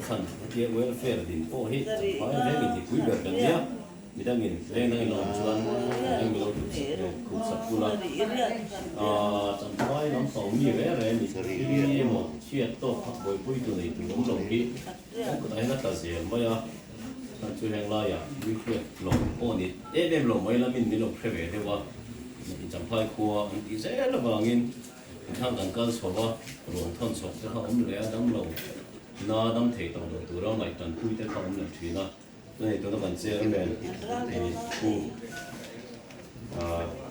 chhan hetia welfare din pawh hi champhai vengin hi pui ber kan nia, midangin veng dangin awm chuan eng milo khuh sak bula champhai lampang mi reng reng ni hi emaw chhiat tawk kha buaipui tu nei tur awm lo hi kan kutah hian a tla zel mai a, chhan chu heng laiah mi hriat lo pawh ni em em lo mai lamin min lo hre ve deuh a, champhai khua an tih zel avangin. Thlang kan kal chho a, ruang thawn chhawk te kha awm leh a, dam lo na dam thei tawh loh tura ngaihtan pui te kha awm leh thin a. Hei tuna kan chairman pu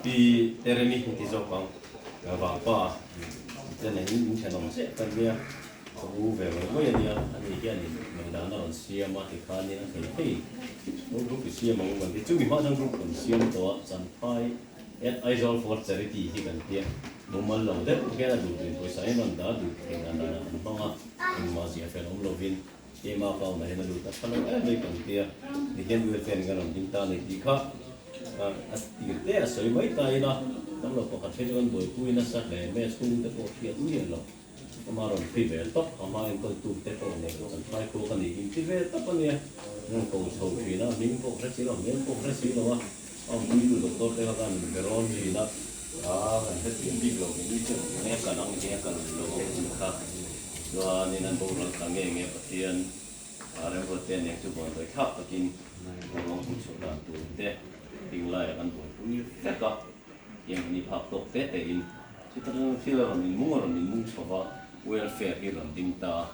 Pi Teremi hi ti zawk ang, vangpa te nen in thenawm chiah kan nia, ka u ve mai mai a nia, ani hianin ngaihdan a rawn siam a tikhanin a thei thei group i siam ang u kan ti, chumi hma chuan group kan siam tawh a, Champhai. At Aizawl for Charity hi kan tia, mumal lo deuh hian a duh duhin pawisa in rawn dah duh thei dan danah an hmang a, engmah zia fel awm lovin ema account ah hian a lut a tha lo em mai kan tia, tihian welfare in kan rawn ding ta a ni tih kha a tir te a sawi mai ta ila, dam lo pakhat phei chu kan buaipui nasa hle mai a chhung te pawh hriat miah lo, ama rawn phi ve tawp, a hma enkawl tu te pawh nei lo kan thlai khuak a ni inti ve tawp a nia, an rawn ko chho thin a, hming pawh hre si lo, hmel pawh hre si lo a. A awmpuitu doctor te kha khan min be rawn thin a, aa kan hre thin bik lo kei chu nge kal ang nge kal lo ang tih kha chuanin an boral ta nge nge Pathian remruat te nen chu vawn dawi thlak takin a ruang hmuh chhuah dan tur te ding laiah kan buaipui vek a, tiang ni phak tawk te te in chuta tang thil a rawn inmung a rawn inmung chho va welfare hi rawn ding ta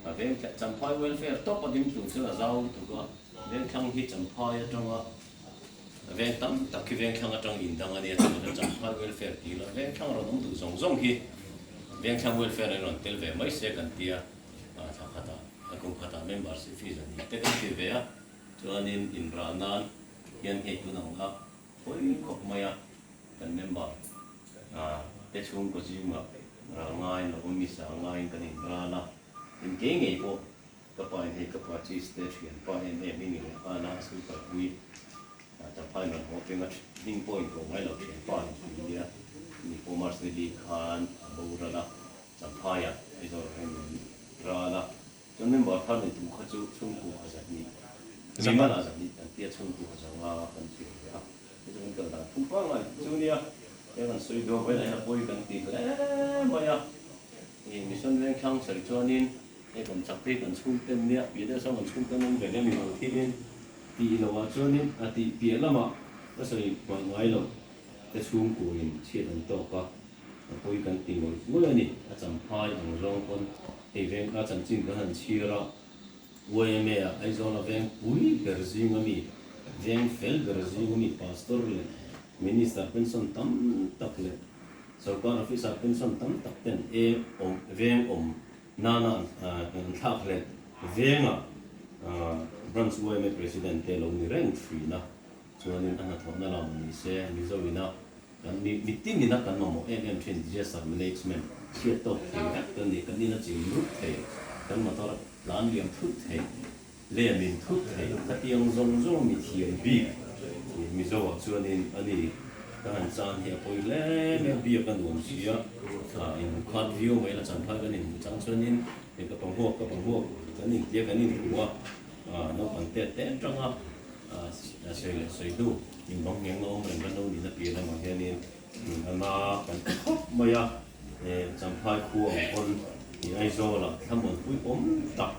a veng Champhai welfare tawp a ding tur chuan a zau lutuk a, vengthlang hi Champhai atanga Veng tam tak khi Vengthlang atang in dang a nia chuan kan Champhai welfare tih ila Vengthlang rawn awm duh zawng zawng hi Vengthlang welfare in rawn tel ve mai se kan tia thla khatah a kum khatah membership fees a ni te kan ti ve a chuanin in rah nan hian hei tun ang a hawi khawp mai a kan member te chhungkaw zingah ral ngaiin lo awm misa ngaiin kan in ral a in kei ngei pawh Ka pa in hei ka pa cheese te thian pa em em hi ni leh nghal a, school kalpui Champhai man haw penga hming pawh in koh ngai lo thian pa in tih nia, ni pawh March ni li khan a boral a, Champhai ah Aizawl ah hian min ral a, chuan member thar ni tum kha chu chhungkua a zat ni, mimal a zat ni an tia chhungkua a zanga kan thian ve a, hei chu kan kal dan phung pangngai chu nia, he kan sawi duak vawiin ah hian a pawi kan ti hle mai a, mission vengthlang sawi chuanin. Hei kan chak phei kan chhung ten nia, piah deuh sawn kan chhung ten awm ve hle milo thilin tih loh ah chuanin a tih piah lamah ka sawi hmang ngai lo te chhungkuain chhiat an tawk a, a pawi kan ti ngawih ngawih a ni. A champhai ang zawng pawn hei veng a chanchin kan han chhir a, YMA ah Aizawl a veng pui ber zing a mi, veng fel ber zing a mi Pastor leh Minister pension tam tak leh Sorkar officer pension tam tak ten e awm veng awm Nana an thlak hleh vengah Branch yma President te lo ni reng thin a, chuanin a hnathawhna lam ni se Mizo ina kan mi mitin ina kan mamawh em em thin disaster management chhiat tawk thei vek kan ni, kan ina chim rup thei, kan motor tlan liam thut thei, lem in thut thei, khatiang zawng zawng mi thiam bik Mizo ah chuanin a ni. Ka han chan hi a pawi hle mai a, biak a nuam si a, inhmu khat viau mai la champhai kan inhmu chang chuanin hei ka panghuak ka panghuak kan intia kan inhmu a, naupang te te atanga sawi leh sawi hnu inbang ngheng a awm reng kan lo nihna piah lamah hianin a na kan ti khawp mai a, champhai khua ang pawn i Aizawlah thlamuanpui awm tak,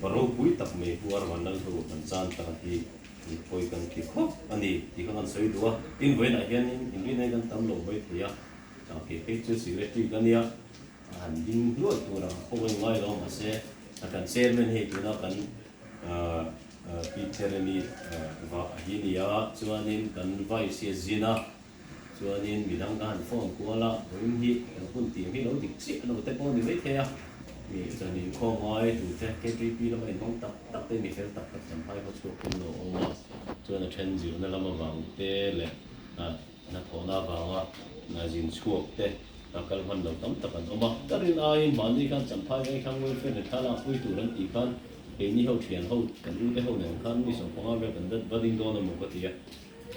pa ropui tak mai Pu Arvan Lalhlu kan chan ta hi. Pawi kan ti khawp a ni tih kha kan sawi duh a, tin vawiinah hianin inrinai kan tam lo mai thei a, kei phei chu secretary ka nia, a han ding hluai tur ang pawh a ngai lo mahse a kan chairman hei tuna kan Pi Theremi vah hi ni a, chuanin kan vice hi a zin a, chuanin midang ka han phone kual a, vawiin hi kan hun tih ang hi lo dik chiah lo te pawh a ni mai thei a, mi chuan inkhawm ngai tute KTP lama inhawng tak tak te mi fel tak tak champhai khaw chhuak pawh an lo awm a, chuan a then zirna lam avang te leh hnathawhna avanga zin chhuak te a kal hman lo tam tak an awm a. Ka rin aiin mahni khan champhai veng thlang welfare leh thlalak pui tur an tih khan keini ho thian ho kan ute ho nen khan mi sawmpanga vel kan va ding dawn emaw ka ti a.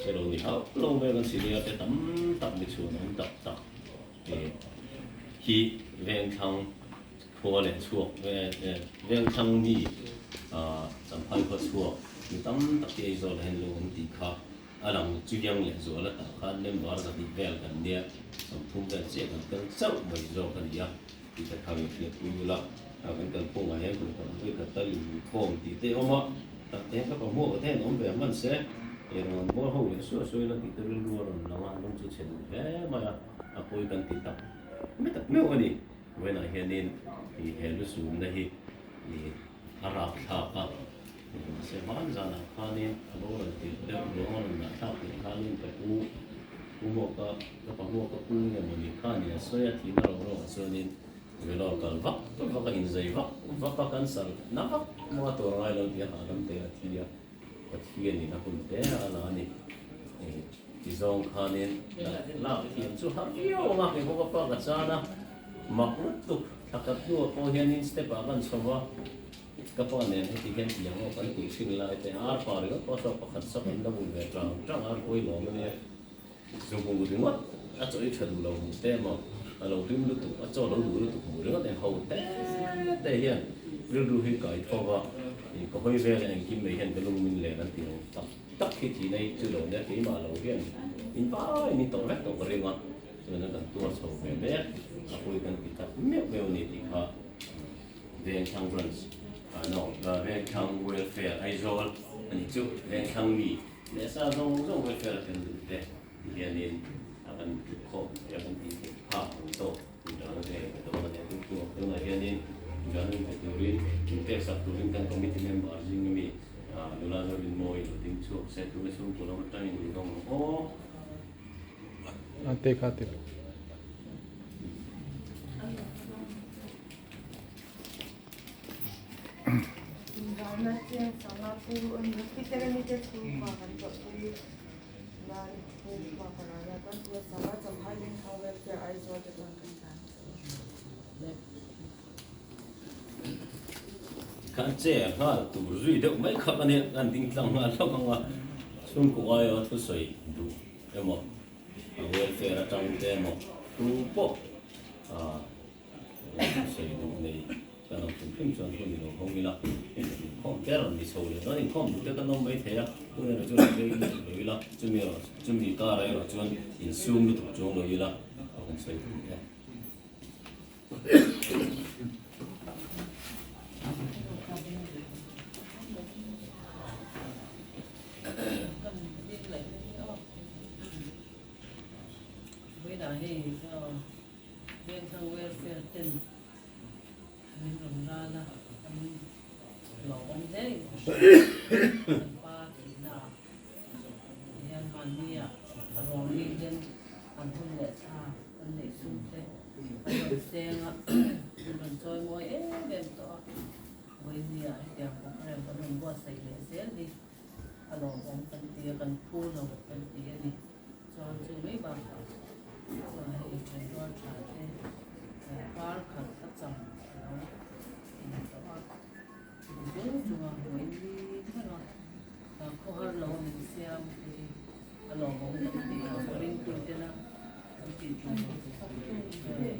Che lo ni hauh lo mai kan senior te tam tak mi chhuan awm tak tak hi vengthlang Khua leh chhuak vengthlang mi Champhai khua chhuak mi tam tak hi Aizawl ah hian lo awm tih kha a lang chiang leh zual a tah khan member 200 vel kan nia 30 vel chiah kan tel chauh mai zawk a ni a tih te kha min hriat pui ula kan kalphungah hian kum khat vawi khat tal inkhawm tih te a awm a tak te hian ka pahmuh te hian awm ve hman se eng an bawr ho leh suah suah ila tih te rilru a rawn lang a lung chu chhe duh hle mai a a pawi kan ti tak mai tak meuh a ni. Vawiinah hianin ih he lu sumna hi ih a rap thlak a, mahse hman zanah khanin a boral tirh deuh ruang a rawn dah thlak tirh khanin ka pu pu Hmuaka ka pa Hmuaka pu nge mawni khanin a sawi a thihna ro ro ah chuanin Vellore kal vak vak a inzei vak vak a cancer na vak vak a tur ngai lo tih a hahdam te a thi a. Pathianin a hun hle a la a ni. Ti zawng khanin lak thiam chu har viau ang a, kei pawh ka pa ka chan a, mak lutuk thla khat hnuah pawh hianin step ah kan chho va, ka pa nen heti hian ti ang aw kan tih hrin lai te ar pa ringawt pawh saw pakhat saw kan la bul ve tang tang a, ar pawi lawm a nia. Zu hmu ringawt a chaw i tha duh lo hmu te emaw a lo hlim lutuk a chaw lo duh lutuk hmu ringawt eng ho te te hian rilru hi kai tho va, ih ka hawi vel a engkim mai hian ka lung min len an ti ang tak tak hi thih na hi chu lo nia keimah lo hian in vai min tawrh vek tawh ka ring a, chuan kan tuar chho ve mek a pawi kan ti tak meuh meuh a ni tih kha Vengthlang Branch no Vengthlang Welfare Aizawl a ni chu Vengthlang mi Leh sa zawng zawng welfare a tel duh te ti hianin a kan tluk khawm leh a kan tih theih phak ang tawk inralna te ka dawn a nia chu chu tunah hianin inralna in pe turin in pek sak turin kan committee member zing ami nula Zorin Mawi lo ding chhuak se tunge chhungkaw lam atangin in dawng ang aw. A te kha te. Kan che nghal tur zui deuh mai kha ka nia, kan ding tlang nghal hlauh ang a, chhungkaw aia thusawi duh emaw a welfare atang te emaw tu pawh ah. Sawi duh nei ka lo hrim hrim chuan hun i lo hawng ila, inkhawm te a rawn ni chho leh dawn, inkhawm duh te kan awm mai thei a, hun erawh chu rawn vei lutuk lo ila, chumi erawh chumi kar ah erawh chuan insum lutuk chuang lo ila a kan sawi duh e. Vengthlang welfare ten min rawn ral a, an hlauhawm hle in ka hria. Kan pa thihna ah hian mahni ah a ruang mi ten an hun leh thla an neih sum te an rawn seng a, min rawn chawi mawi em em tawh a. Vawiini ah hetiang programme kan rawn buatsaih leh zel hi a lawmawm kan ti a, kan phu lo kan ti a ni. Chuan chu mai bakah chuan hei thenrual tha te kar khat a cham a lo in tawh a, chung chunga hmuh in ni thleng a, khawhar lo min siam te hi a lawmawm kan ti a, ringtu tena kan tih tur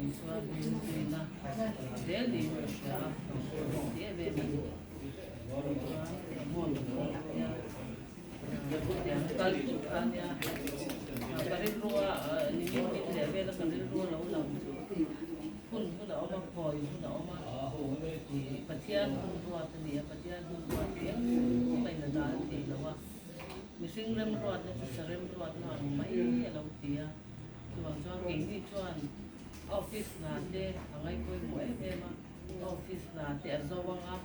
Isua hming tuina zel niin ka hria a, lawmawm ti em em a ni. Chuan hmuam ka hmuh hian. Kal tut a nia, ka rilrua nimin min leh vel a ka rilru lo lang chu hun hun a awm a, khawi hun a awm a, ih Pathian hun ruat a ni a, Pathian hun ruat hi engmah in a dal thei lo a, mihring remruatna chu sa remruatna ang mai a lo ti a, chuvang chuan keini chuan office hna te a ngaihpawimawh em em a. Office hna te a zo ang a,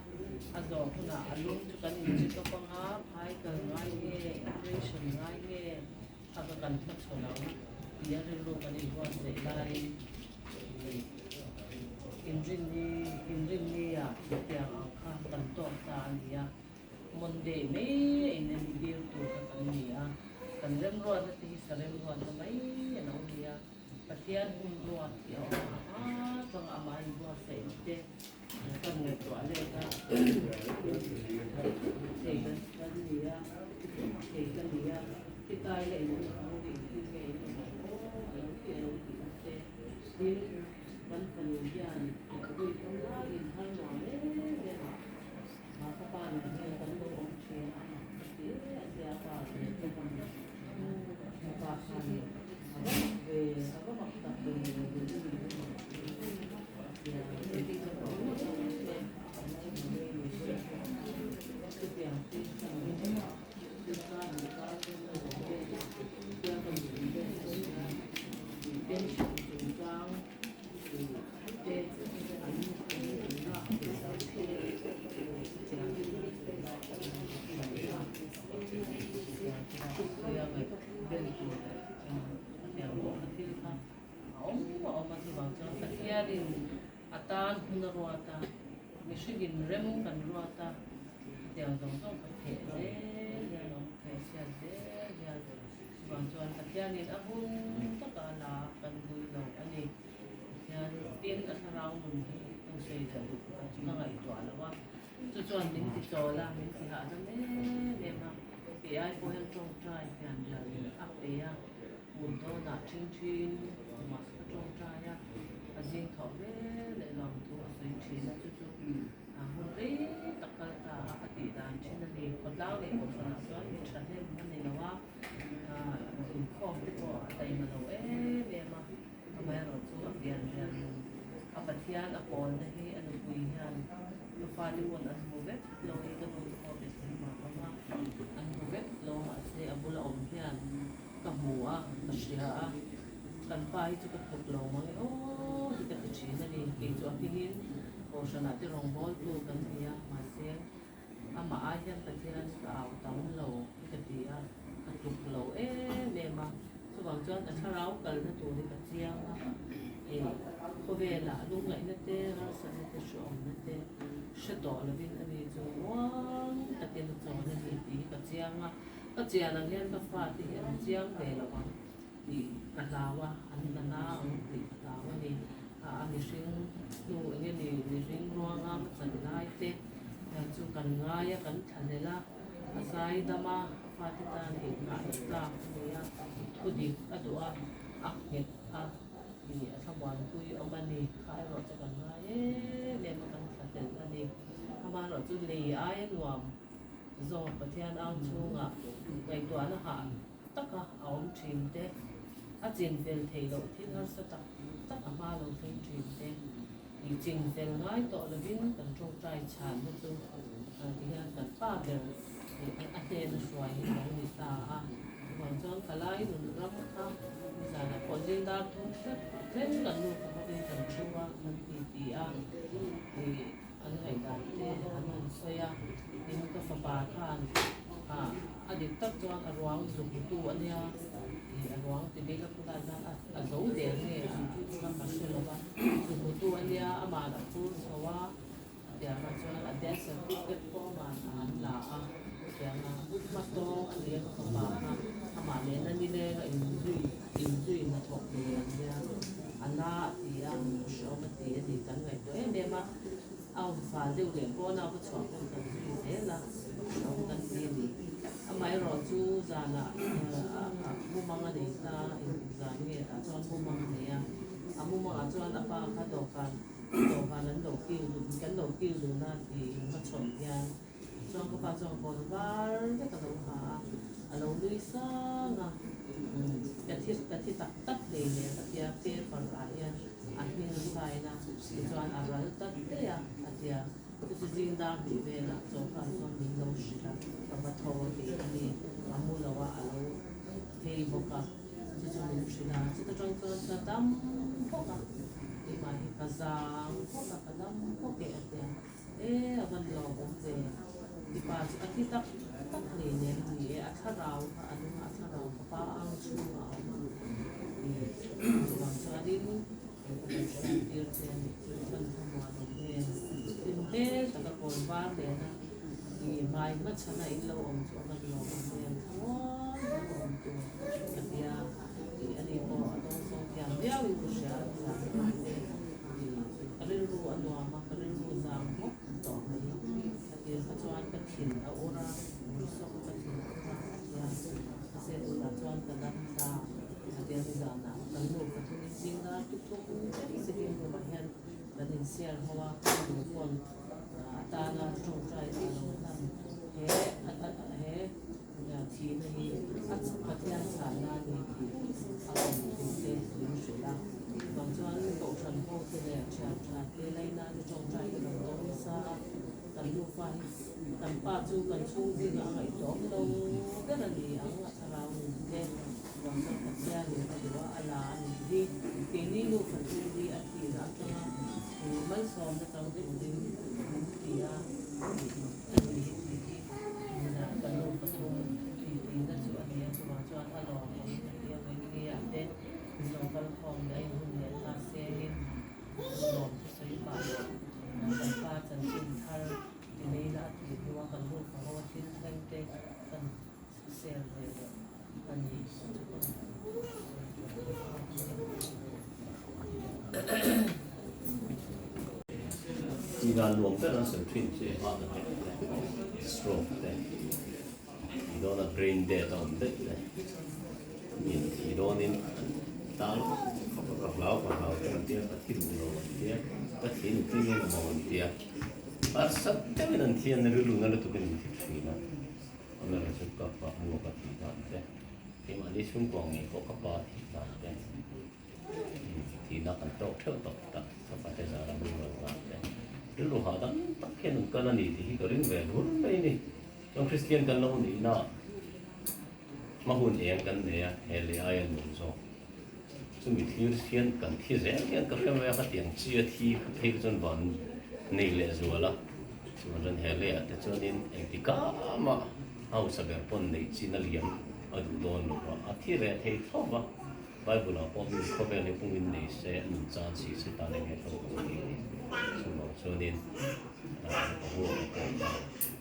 a zawh hunah a lung chu kan in check up ang a, phai kal ngai nge, operation ngai nge a ka kan hmachhawn ang tih a rilru kan inbuatsaih laiin inrinni inrinni ah hetiang ang kha kan tawk ta a ni a, Monday mai a inentir tur kha kan ni a, kan remruatna te hi sa remruatna mai a lo ni a. Pathian hun ruat hi a awm a, a changa amah inbuatsaih te kan ngaihtuah let a, thei kan kan ni a, thei ka ni a, thitai la in hmu hi engtin nge in awm ang aw a lo ti a lo tih na te, tin Kan fanu hian vawi tam laiin har nuam em em a, a ka pa nen hian kan lo awm thin a, ka ti a tia pa leh ka pa nen ka pa khan a va mak ve, a va mak tak ve le tia ka awm em em a kan lo hmu rei ni chutiang thil kha. Atan hun a ruat a, mihringin rem kan ruat a, hetiang zawng zawng ka pheh zel hian a awm thei chhiat zel hian chuvang chuan Pathianin a hun taka la kan vui lo a ni. Pathian tin a thlarau nun hi kan sawi dah duh ka chu ka ngaihtuah lo a, chu chuan min ti chawl a, min ti hahdam em em a, kei ai pawh hian tawngtai hian rialin a pe a. Hmun dawnah ṭhingṭhin tumah ka ṭawngṭai a, a zing thawh ve leh lawm thu a sawi ṭhin a, chu chu hun rei tak kal ta a, a tih dan ṭhin a ni. Khawtlang leh kohhranah chuan mi ṭha hnem a ni lo a, inkhawm te pawh a taima lo em em a, amaherawhchu a pian rian a Pathian a pawlna hi a nupui hian ka fate pawn an hmu vek lo hi ka nu te pawh Bethlehem ah a awm a, an hmu vek lo mahse a bula awm hian Ka hmu a, ka hria a, kan pa hi chu ka tluk lo mang e aw hi ka ti thin a ni. Kei chu a hmingin Kohhranah te rawngbawltu kan ni a, mahse amah ai hian Pathian ka au tam lo hi ka ti a, ka tluk lo em em a. Chuvang chuan ka thlarau kalna tur hi ka chiang a, ih khawvelah lungngaihna te, harsatna te, hrehawmna te hre tawh lovin ani chu muang takin a chawn a ni tih hi ka chiang a. Ka chian ang hian ka fate hi an chiang ve lo ang tih ka hlau a, an la na ang tih ka hlau a ni. A mihring hnu eng nge ni mihring ruanga ka chan lai te chu kan ngai a, kan thlahlel a, a zai dam a, a fate tan inghahna tlak a ni a, thu dik a duh a, a nghet a, ih a thlamuanpui awm a ni. Kha erawh chu kan ngai em em a, kan thlahlel a ni. Amaherawhchu lei aia nuam. Zawng Pathian ang chhungah ngaihtuahna hah taka a awm thin te, a chin fel theih loh thil harsa tak tak a hma lo thleng thin te, tih chin fel ngai tawh lovin kan tawngtai chhanna chu ti hian kan pa ber a hnena hruai hi a lo ni ta a. Chuvang chuan Kalai nun ram kha nizanah pawh zing dar thum hrep thleng kan nu ka hovin kan thu a, kan ti ti a, ih. An ngaihdan te an rawn sawi a, tin ka fapa khan ah a dik tak chuan a ruang zuktu a nia ih a ruang ti bik a khulai khan a zo der nge a ka ka hre lo va, zuktu a nia amah a phur chho a, tiang ah chuan a death certificate pawh amah an la a, tiang a hma tawng a nia ka fapa kha amah nena nileng a inzui inzui hnathawk tur an nia a na a ti a, hreawm a ti a ni kan ngaihtuah em em a. A awm fal deuh leh pawn a va chhuah pawn kan zui zel a, hrehawm kan ti a ni. Amaherawh chu zanah mumang a nei ta, engtik zan nge tah chuan mumang a nei a, a mumangah chuan a pa kha dawhkan dawhkan an lo kil dun kan lo kil dun a tiin va chhawn hian chuan ka pa chuan kawn var vek a lo ha a, a lo nui sang a, ka thi ka thi tak tak hlei leh ka tia paper ah hian A hming saina tichuan a ral ta daih a, a ti a. Chuti zing dar hnih velah chawhkan chuan min lo hrilh a, ka va tho a ti a ni. A mu lo a, a lo phei bawk a, chu chu min hrilh a. Chuta tang chuan ka dam bawk a, keimah hi ka zang bawk a, ka dam bawk e a ti a. E, a van lawmawm ve. Tipa chu a thi tak tak hlei nen a ni e, a thlarau kha a nung a, a thlarau ka pa ang chhungah a awm a ni. Chuvang chuanin ka kan hriat tir che a nih chu a van thlamuan awm em. Hlim hmel taka kawn var lena i hmai hmachhana in lo awm chu a van lawmawm em. Thlamuan taka awm tur ka tia tih a ni pawh a dawngsawng thiam viauin ka hria a ni zan te. Ka rilru a nuam a, ka rilru zang bawk tawh mai. Ka tir kha chuan ka thin a ur a, sawm ka thin a ur a, a ti a. Mahse tunah chuan ka dam ta, a ti a. Nizanah kan nu pathumin zing dar tuthum vek sitting room ah hian. share ho a, ka duh phone atana tawngtai a lo hlan he he thihna hi a Pathian chhahna a ni tih a awm thu te min hrilh a. Chuvang chuan Kohhran ho te leh thian tha te laina te tawngtai te kan dawng nasa a, kan nufa hi kan pa chu kan chhung zingah a ngaihtuah awm lo ber a ni ang a thlarau nun te. Chuvang chuan Pathianin a duh a, a la a nih hi. Keini nufa chu hi a thihna atanga malsawmna chang turin min ti a, a ni hi tih hi nuna kan nufa thum tihtina chu a ni a. Chuvang chuan a lawm awm ka ti a, Vawinia te min lo kal khawm leh a inhun leh ta sengin lawm thusawi pah leh kan pa chanchin thar ti neina a tih hnua kan nufa ho a thil thleng te kan sel ve leh a ni Tih dan nuam ber an sawi thin chu heart attack te, stroke te, thih dawna brain dead a awm daih te, mi thih dawnin an tal ka hlau ka hlau te an tia, ka thi duh lo an tia, ka thi engtin nge ka maw an tia, harsat deuhin an thi an rilru na lutukin an thi thin a. Amela chu ka pa hmuh ka tih dan te, keimahni chhungkua ngei pawh ka pa tih dan te, thihna kan tawk theuh tawh tak ka fate zara hming lo dan te, rilru hahdam tak hian an kal a ni tih hi ka ring ve hlur mai a ni. Chuan Kristian kan lo nihna hma hun eng kan nei a, he leh aia nuam zawk. Chumi thlir hian kan thi zel hian ka hre mai a, khatiang chi a thi phei kha chuan van nei leh zual a, chuan ran he leiah te chuanin engtikah mah hausa ber pawn neih chin a liam a duh dawn lo va, a thi reh thei tho va, Bible ah pawh mi khawvel hi pungin nei se a nun chan si se tan enge tho ang tih ni. Chuvang chuanin ka huak a pawh kha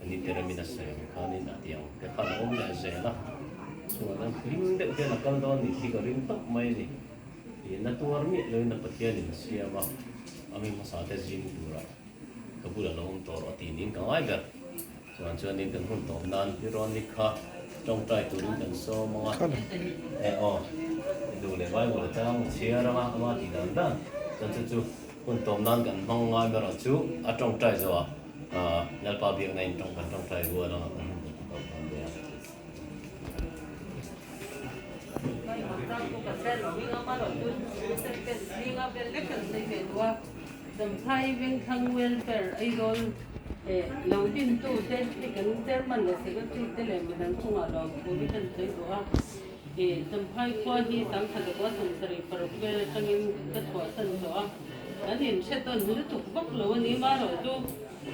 a ni teremin a sawi ang khanin a tiang te khan a awm leh zel a. Chuan an hlim deuh hian a kal dawn nih khi ka ring tawp mai a ni. Ih na tuar miah loin a Pathianin a siam a, a mi hmasa te zing turah ka bulah lo awm tawh rawh tih niin ka ngai ber. Chuan chuanin kan hun tawp nan hi rawn ni kha tawngtai turin kan sawm ang a. E aw, i duh leh Bible atang a chhiar ang a, ama tih dan dan. Chuan chu chu hun tawp nan kan hmang ngai erawh chu a tawngtai zawhah Lalpa biakna in tawng kan tawngtai rual ang a kan hun tawp tawp dawn nia.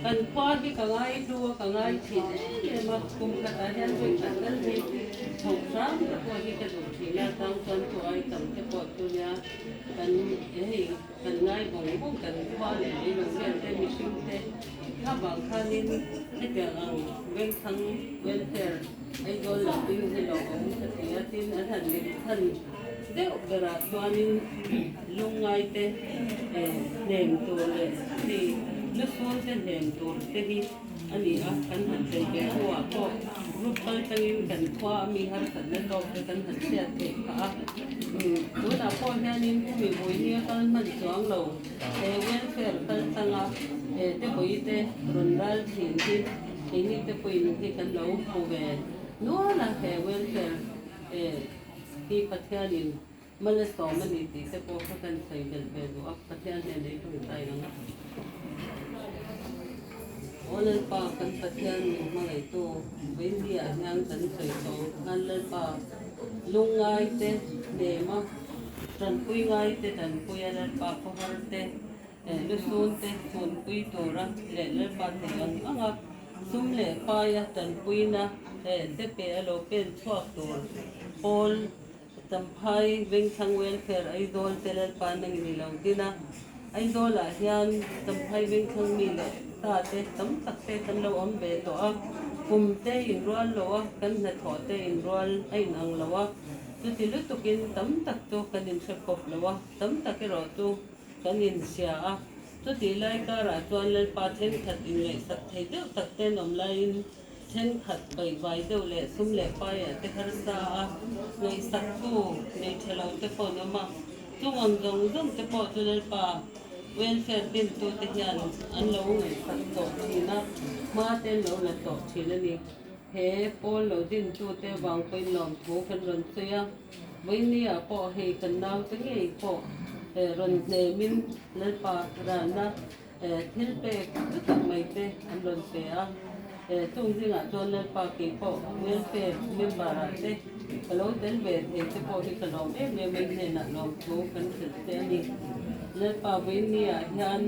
Kan khua hi ka ngai hlu a, ka ngai thin em em a, kum khatah hian vawi khat tal hi chhoh hram te pawh hi ka duh thin a, tang chuan chu ai tam te pawh chu nia kan hei kan ngai vawng vawng kan khua leh leilung vel te mihring te kha vang khanin hetiang ang vengthlang welfare Aizawl lam ding hi lo awm ka ti a, tin an han lim chhan deuh berah chuanin lungngai te hnem tur leh hei lusun te hnem tur te hi a ni a, kan han tel ve hnuah pawh group kal tangin kan khua a mi harsatna tawk te kan han hriat theih phah a, tunah pawh hianin hemi vui hi a kal hman chuang lo he welfare kal tanga te vawi te rawn ral thin hi. Keini te pawhin hi kan lo hmu ve nual a, he welfare hi Pathianin mal a sawm a ni tih te pawh kha kan sawi belh ve duh a, Pathian hnenah i tawngtai ang a. Aw Lalpa kan Pathian min hmangaihtu Vawiindiah hian kan sawi tawh ang khan Lalpa lungngai te hnema tanpui ngai te tanpui a Lalpa khawhar te Lusun te chhunpui tura leh Lalpa thei ang anga sum leh paia tanpuina te pe a lo pen chhuak tur pawl Champhai Vengthlang Welfare Aizawl te Lalpa nangin i lo din a. Aizawlah hian Champhai Vengthlang mi leh sa te tam tak te kan lo awm ve tawh a, kum te inrual lo a, kan hnathawh te inrual a inang lo a, chuti lutukin tam tak chu kan inhre kawp lo a, tam tak erawh chu Kan inhria a, chutih lai karah chuan Lalpa thenkhat inngaihsak thei deuh tak ten awm laiin thenkhat baihvai deuh leh sum leh paiah te harsa a ngaihsaktu nei tha lo te pawh an awm a. Chung ang zawng zawng te pawh chu Lalpa Welfare dintute hian an lo ngaihsak tawh thin a, hma te an lo la tawh thin a ni. He pawl lo dintute vang pawhin lawmthu kan rawn sawi a, vawinia pawh hei kan naute ngei pawh rawn hnemin Lalpa ralna thil pek chu tak mai te an rawn pe a, chung zingah chuan Lalpa kei pawh welfare member ah te ka lo tel ve thei te pawh hi ka lawm em em a, i hnenah lawmthu kan hrilh che a ni. Lalpa vawinia hian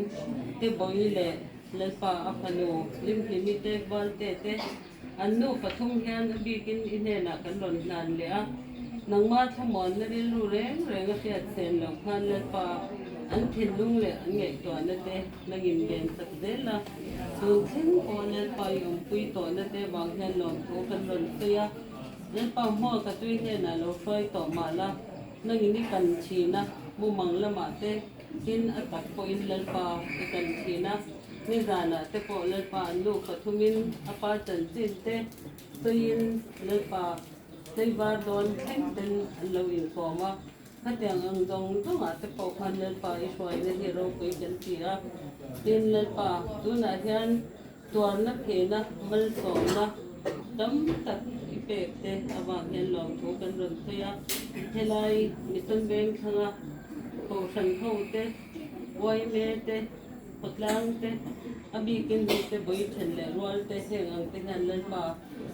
Tebawi leh Lalpa a fanu Limhlimi te Valte te an nu pathum hian a bikin i hnenah kan rawn hlan leh a, nangma thlamuanna rilru reng reng a hriat chen loh khan Lalpa an thinlung leh an ngaihtuahna te nangin ven chak zel a, tun thleng pawh Lalpa i awmpui tawhna te vang hian lawmthu kan rawn sawi a, Lalpa hmuak ka tui hnenah lo hruai tawh mah la, nangin i kan thin a, mumang lamah te Tin, a tak pawhin Lalpa i kan thin a, nizanah te pawh Lalpa an nu pathumin a pa chanchin te sawiin Lalpa tlaivar dawn thleng ten an lo inkawm a. Khatiang ang zawng zawngah te pawh khan Lalpa i hruaina hi ropui kan ti a. Tin, Lalpa, tunah hian tuarna phena malsawmna tam tak i pek te avang hian lawmthu kan rawn sawi a. Helai Mission Vengthlanga Kohhran ho te, yma te, khawtlang te, a bikin hei te bawi then leh rual te heng ang te hian Lalpa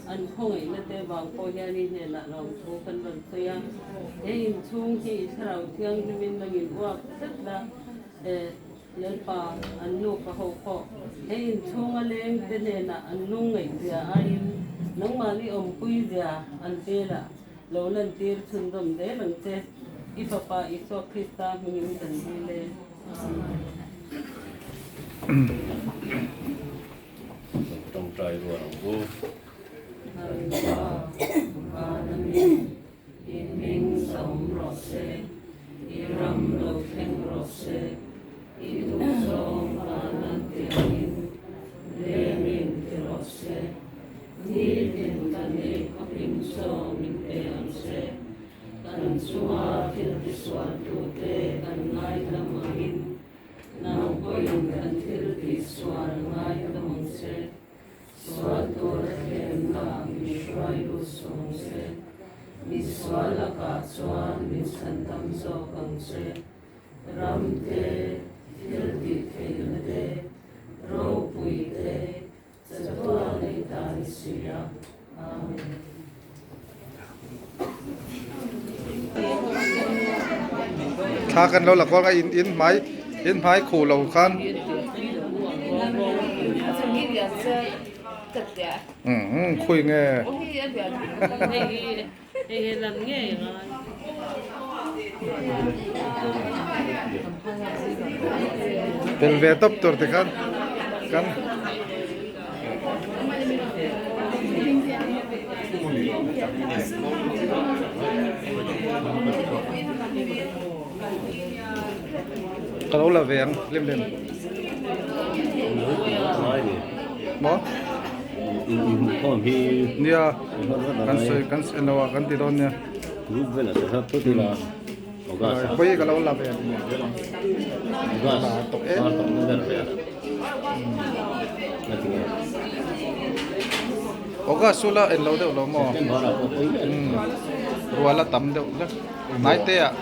an khawngaihna te vang pawh hian i hnenah lawmthu kan rawn sawi a. He inchhung hi i thlarau thianghlimin nangin uak tlat la, Lalpa an nupa ho pawh he inchhunga leng te hnenah an lungngaihzia aiin nangmahni awmpui zia an velah Lo lantir chhunzawm zel ang che, i Fapa Isua Krista hmingin kan dil e. Amen. Kan tawngtai rual ang u. Kan Pa, van a mi, i hming sawm rawh se, i ram lo thleng rawh se, i duhzawng van an tiangin lengin ti rawh se. Nitin kan ei khawpin chaw min pe ang che. Kan chunga thil tisualtute kan ngaidam angin, nang pawhin kan thil tihsual ngaidam ang che. Sual tura thlemna min hruai lut suh ang che. Misual lakah chuan min chhandam zawk ang che. Ram te, thil tihtheihna te, ropui te, Chatuah nei ta ni si a. Amen. Thla kan lo la kual a in in hmai in hmai khuh lo khan umm khawi nge Tel ve tawp tur ti khan kan ka lo la ve ang lem lem maw nia kan sawi kan sawi lo a kan ti dawn nia pawih ka lo la ve tawk em August chu la en lo deuh lo maw rual a tam deuh hlek hnai te ah.